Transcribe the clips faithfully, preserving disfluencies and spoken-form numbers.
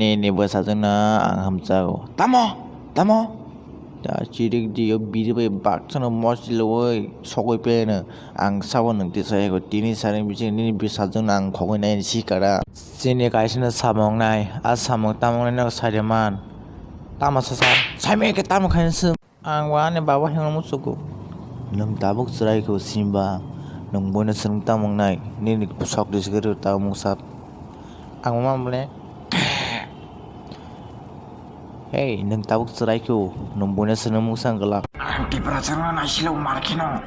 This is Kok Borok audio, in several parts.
Nini bwsajwkno ang hamjago. Tamo? Tamo? Da chirik di o biri bai baksa no mosilo oi sogoi peno ang sabo nwng twi sayako tini sareng biching nini bwsajwkno ang khogoi nai sikara. Chini kaisa no samung nai a samung tamung nai no sai de man. Tamo sasa saimai khe tamo khainai se. Ang bo ani baba hinwi muchugo. Nwng tabuk chwraikho simba, nwng boino swrwng tamo wngnai, nini sok risigwi rw tabuk mungsa. Ang bo mabole. Hey, nwng tabuk chwraikho, nwng boino swrwng mungsa wng glak. Ang Tiprasano naisilo markheno.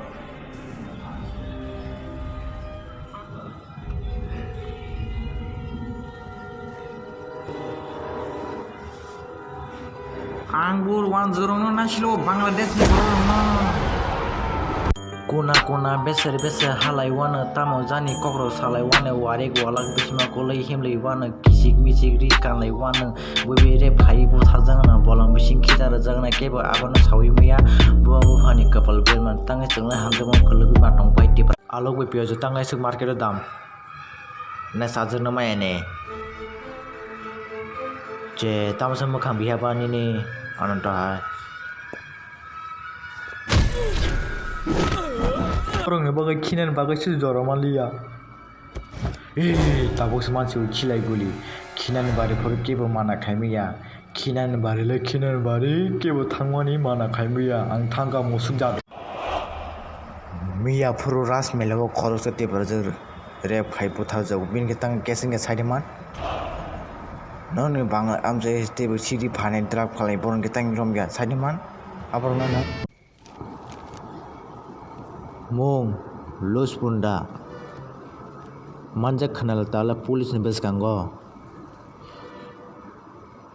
Ang bo wanjwrwngno naisilo Bangladesh ni borok rokno. Kuna kuna beser beser halai wano tamo jani kokrok salai wano warik walak bisima koloi himlai wano kisik misik ri kanlai wano bui bui rep khai bo sajak na bolong bising khita rwjak na kebo abono sawi maya bo buphani kwpal berma tangwi chwngno hamjakma kwlwgwi ma tong pai tipra. Alok bai piyaju tangai swk market o dam. Na sajwk no maya ni. Je tamo se mwkhang biha ba nini ananto hai. Borok ni bagwi khinani bagwi se jora manliya. Ee, tabuk se mansi o khilai guli. Khinani bari phuru kebo mana khaimaya. Khinani bari le khinani bari kebo thangmani mana khaimaya. Ang thangka musuk jat. Miya phuru Ras Mela o khoroksa Tiprajwk rep khai butharjago. Bini khe tang gas wngkha saidiman. Noni bang amjai teibo sidi phanai drug phalai borok khe tang romya saidiman. Aborok no. Mung Luspunda manjak khwnal tala police ni bwskango.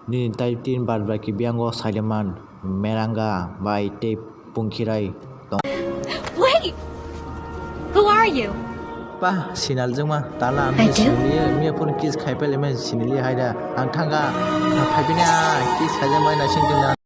Nini tai tin bad baki biyango saileman meranga bai tei pungkhirai tong. Wait! Who are you? Pa sinal jengma tala I do? Sinili miya phone kiss khai pele men sinili haida ang thanga phai bini kiss khai jengma na sing tengda.